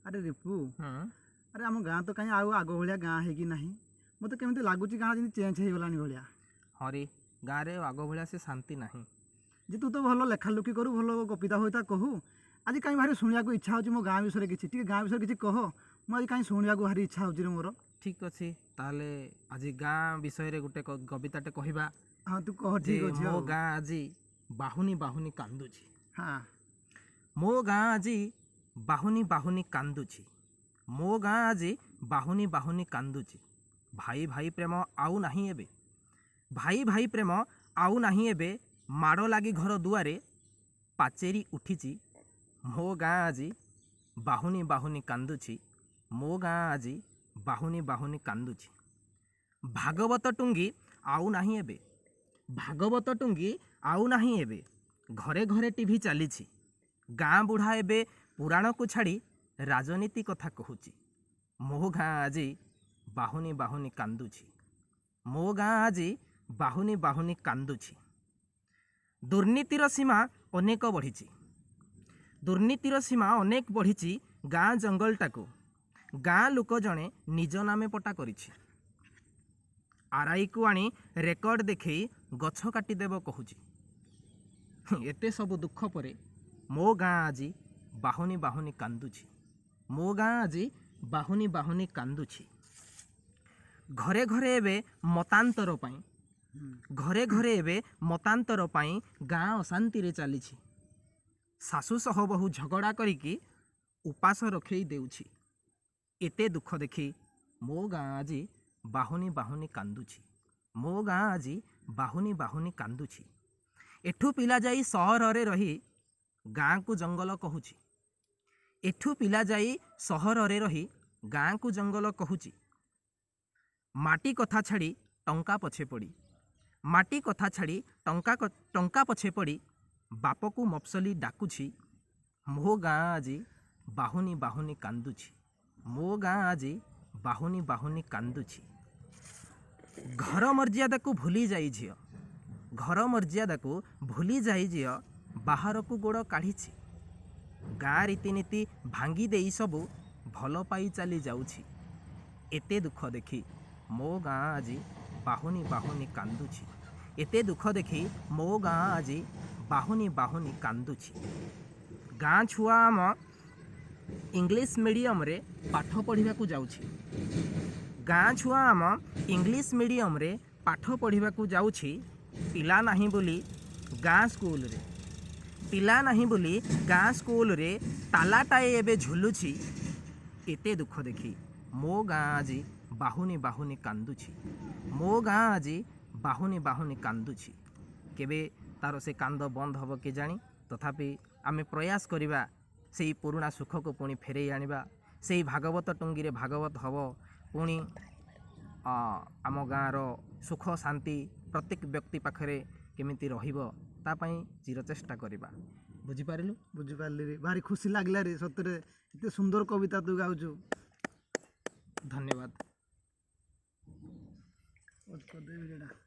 ଆରେ ରିପୁ, ଆରେ ଆମ ଗାଁ ତ କାହିଁ ଆଉ ଆଗ ଭଳିଆ ଗାଁ ହେଇକି ନାହିଁ। ମୋତେ କେମିତି ଲାଗୁଛି ଗାଁ ଯେମିତି ଚେଞ୍ଜ ହେଇଗଲାଣି ଭଳିଆ। ହଁ ରେ, ଗାଁରେ ଆଉ ଆଗ ଭଳିଆ ସେ ଶାନ୍ତି ନାହିଁ। ଯେ ତୁ ତ ଭଲ ଲେଖାଲୁଖି କରୁ, ଭଲ କବିତା ଫବିତା କହୁ। ଆଜି କାହିଁ ଭାରି ଶୁଣିବାକୁ ଇଚ୍ଛା ହେଉଛି ମୋ ଗାଁ ବିଷୟରେ କିଛି, ଟିକେ ଗାଁ ବିଷୟରେ କିଛି କହ। ମୁଁ ଆଜି କାହିଁ ଶୁଣିବାକୁ ଭାରି ଇଚ୍ଛା ହେଉଛି ରେ ମୋର। ଠିକ୍ ଅଛି, ତାହେଲେ ଆଜି ଗାଁ ବିଷୟରେ ଗୋଟେ କବିତାଟେ କହିବା। ହଁ, ତୁ କହ। ଯେ ଠିକ୍ ଅଛି। ମୋ ଆଉ ଗାଁ ଆଜି ବାହୁନି ବାହୁନି କାନ୍ଦୁଛି। ମୋ ଗାଁ ଆଜି ବାହୁନି ବାହୁନି କାନ୍ଦୁଛି। ମୋ ଗାଁ ଆଜି ବାହୁନି ବାହୁନି କାନ୍ଦୁଛି। ଭାଇ ଭାଇ ପ୍ରେମ ଆଉ ନାହିଁ ଏବେ। ଭାଇ ଭାଇ ପ୍ରେମ ଆଉ ନାହିଁ ଏବେ। ମାଡ଼ ଲାଗି ଘର ଦୁଆରେ ପାଚେରୀ ଉଠିଛି। ମୋ ଗାଁ ଆଜି ବାହୁନି ବାହୁନି କାନ୍ଦୁଛି। ମୋ ଗାଁ ଆଜି ବାହୁନି ବାହୁନି କାନ୍ଦୁଛି। ଭାଗବତ ଟୁଙ୍ଗି ଆଉ ନାହିଁ ଏବେ। ଭାଗବତ ଟୁଙ୍ଗି ଆଉ ନାହିଁ ଏବେ। ଘରେ ଘରେ ଟିଭି ଚାଲିଛି। ଗାଁ ବୁଢ଼ା ଏବେ ପୁରାଣକୁ ଛାଡ଼ି ରାଜନୀତି କଥା କହୁଛି। ମୋ ଗାଁ ଆଜି ବାହୁନି ବାହୁନି କାନ୍ଦୁଛି। ମୋ ଗାଁ ଆଜି ବାହୁନି ବାହୁନି କାନ୍ଦୁଛି। ଦୁର୍ନୀତିର ସୀମା ଅନେକ ବଢ଼ିଛି। ଦୁର୍ନୀତିର ସୀମା ଅନେକ ବଢ଼ିଛି। ଗାଁ ଜଙ୍ଗଲଟାକୁ ଗାଁ ଲୋକ ଜଣେ ନିଜ ନାମେ ପଟା କରିଛି। ଆର୍ଆଇକୁ ଆଣି ରେକର୍ଡ଼ ଦେଖେଇ ଗଛ କାଟିଦେବ କହୁଛି। ଏତେ ସବୁ ଦୁଃଖ ପରେ ମୋ ଗାଁ ଆଜି ବାହୁନି ବାହୁନି କାନ୍ଦୁଛି। ମୋ ଗାଁ ଆଜି ବାହୁନି ବାହୁନି କାନ୍ଦୁଛି। ଘରେ ଘରେ ଏବେ ମତାନ୍ତର ପାଇଁ, ଘରେ ଘରେ ଏବେ ମତାନ୍ତର ପାଇଁ ଗାଁ ଅଶାନ୍ତିରେ ଚାଲିଛି। ଶାଶୁ ସହ ବୋହୂ ଝଗଡ଼ା କରିକି ଉପାସ ରଖେଇ ଦେଉଛି। ଏତେ ଦୁଃଖ ଦେଖି ମୋ ଗାଁ ଆଜି ବାହୁନି ବାହୁନି କାନ୍ଦୁଛି। ମୋ ଗାଁ ଆଜି ବାହୁନି ବାହୁନି କାନ୍ଦୁଛି। ଏଠୁ ପିଲା ଯାଇ ସହରରେ ରହି ଗାଁକୁ ଜଙ୍ଗଲ କହୁଛି। ଏଠୁ ପିଲା ଯାଇ ସହରରେ ରହି ଗାଁକୁ ଜଙ୍ଗଲ କହୁଛି। ମାଟି କଥା ଛାଡ଼ି ଟଙ୍କା ପଛେ ପଡ଼ି, ମାଟି କଥା ଛାଡ଼ି ଟଙ୍କା ପଛେ ପଡ଼ି ବାପକୁ ମଫସଲି ଡାକୁଛି। ମୋ ଗାଁ ଆଜି ବାହୁନି ବାହୁନି କାନ୍ଦୁଛି। ମୋ ଗାଁ ଆଜି ବାହୁନି ବାହୁନି କାନ୍ଦୁଛି। ଘର ମର୍ଯ୍ୟାଦାକୁ ଭୁଲି ଯାଇ ଝିଅ, ଘର ମର୍ଯ୍ୟାଦାକୁ ଭୁଲି ଯାଇ ଝିଅ ବାହାରକୁ ଗୋଡ଼ କାଢ଼ିଛି। ଗାଁ ରୀତିନୀତି ଭାଙ୍ଗି ଦେଇ ସବୁ ଭଲ ପାଇ ଚାଲି ଯାଉଛି। ଏତେ ଦୁଃଖ ଦେଖି ମୋ ଗାଁ ଆଜି ବାହୁନି ବାହୁନି କାନ୍ଦୁଛି। ଏତେ ଦୁଃଖ ଦେଖି ମୋ ଗାଁ ଆଜି ବାହୁନି ବାହୁନି କାନ୍ଦୁଛି। ଗାଁ ଛୁଆ ଆମ ଇଂଲିଶ ମିଡ଼ିୟମରେ ପାଠ ପଢ଼ିବାକୁ ଯାଉଛି। ଗାଁ ଛୁଆ ଆମ ଇଂଲିଶ ମିଡ଼ିୟମରେ ପାଠ ପଢ଼ିବାକୁ ଯାଉଛି। ପିଲା ନାହିଁ ବୋଲି ଗାଁ ସ୍କୁଲରେ, ପିଲା ନାହିଁ ବୋଲି ଗାଁ ସ୍କୁଲରେ ତାଲାଟାଏ ଏବେ ଝୁଲୁଛି। ଏତେ ଦୁଃଖ ଦେଖି ମୋ ଗାଁ ଆଜି ବାହୁନି ବାହୁନି କାନ୍ଦୁଛି। ମୋ ଗାଁ ଆଜି ବାହୁନି ବାହୁନି କାନ୍ଦୁଛି। କେବେ ତାର ସେ କାନ୍ଦ ବନ୍ଦ ହେବ କେଜାଣି? ତଥାପି ଆମେ ପ୍ରୟାସ କରିବା, ସେଇ ପୁରୁଣା ସୁଖକୁ ପୁଣି ଫେରେଇ ଆଣିବା। ସେଇ ଭାଗବତ ଟୁଙ୍ଗିରେ ଭାଗବତ ହେବ ପୁଣି। ଆମ ଗାଁର ସୁଖ ଶାନ୍ତି ପ୍ରତ୍ୟେକ ବ୍ୟକ୍ତି ପାଖରେ କେମିତି ରହିବ, ତା ପାଇଁ ଚିରଚେଷ୍ଟା କରିବା। ବୁଝିପାରିଲୁ? ବୁଝିପାରିଲି ରେ, ଭାରି ଖୁସି ଲାଗିଲା ରେ। ସତରେ ଏତେ ସୁନ୍ଦର କବିତା ତୁ ଗାଉଛୁ। ଧନ୍ୟବାଦ। କରିଦେବି ଏଇଟା।